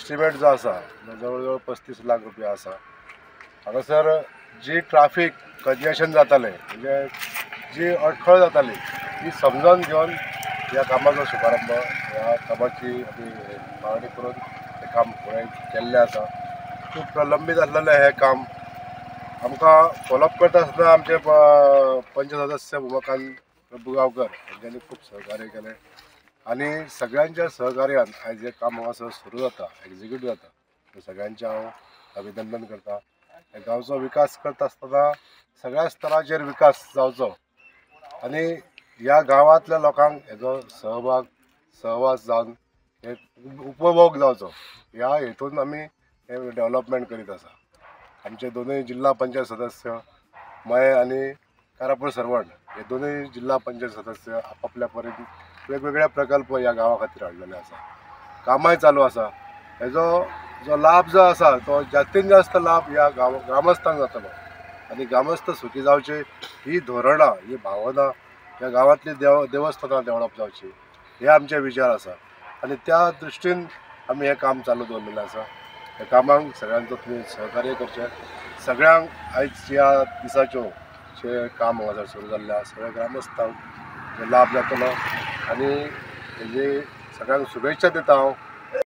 Estimate जो आसा जवळ जवळ 35 लाख रुपया आसा. हांगासर जी ट्राफीक कंजेशन जातालें, म्हणजे जी अडखळ जाताली ती समजून घेवन ह्या कामाचो शुभारंभ, ह्या कामाची आमी मागणी करून हें काम फुडें केल्लें आसा. खूब प्रलंबीत आसलेलें हें काम आमकां फॉलोअप करता आसतना आमचे पंच सदस्य उमाकांत प्रभुगांवकर हांच्यांनी खूब सहकार्य केलें आनी सगळ्यांच्या सहकार्यान आयज हें काम हांगासर सुरू जाता, एग्जिक्यूट जाता. सगळ्यांचें हांव अभिनंदन करता. गांवचो विकास करता आसतना सगळ्या स्तराचेर विकास जावचो आनी ह्या गांवांतल्या लोकांक हेजो सहभाग सहवास जावन हे उपभोग जावचो ह्या हेतून आमी हें डेवलपमेंट करीत आसा. आमचे दोनूय जिल्हा पंचायत सदस्य मये आनी कारापूर सर्वण हे दोनूय जिल्हा पंचायत सदस्य आपापल्या परीन वेगवेगळे प्रकल्प ह्या गांवा खातीर हाडलेले आसा. कामांय चालू आसा. हेजो जो लाभ जो आसा तो जास्तीन जास्त लाभ ह्या ग्रामस्थांक जातलो आनी ग्रामस्थ सुखी जावचे ही धोरणां, ही भावना ह्या गांवांतली देवस्थानां डेवलप जावची हे आमचे विचार आसा आनी त्या दृश्टीन आमी हें काम चालू दवरलेलें आसा. ह्या कामांक सगळ्यांचो तुमी सहकार्य करचें. सगळ्यांक आयज ह्या दिसाच्यो जें काम हांगासर सुरू जाल्लें आसा सगळ्या ग्रामस्थांक लाभ जातलो आनी हेजे सगळ्यांक शुभेच्छा दिता हांव.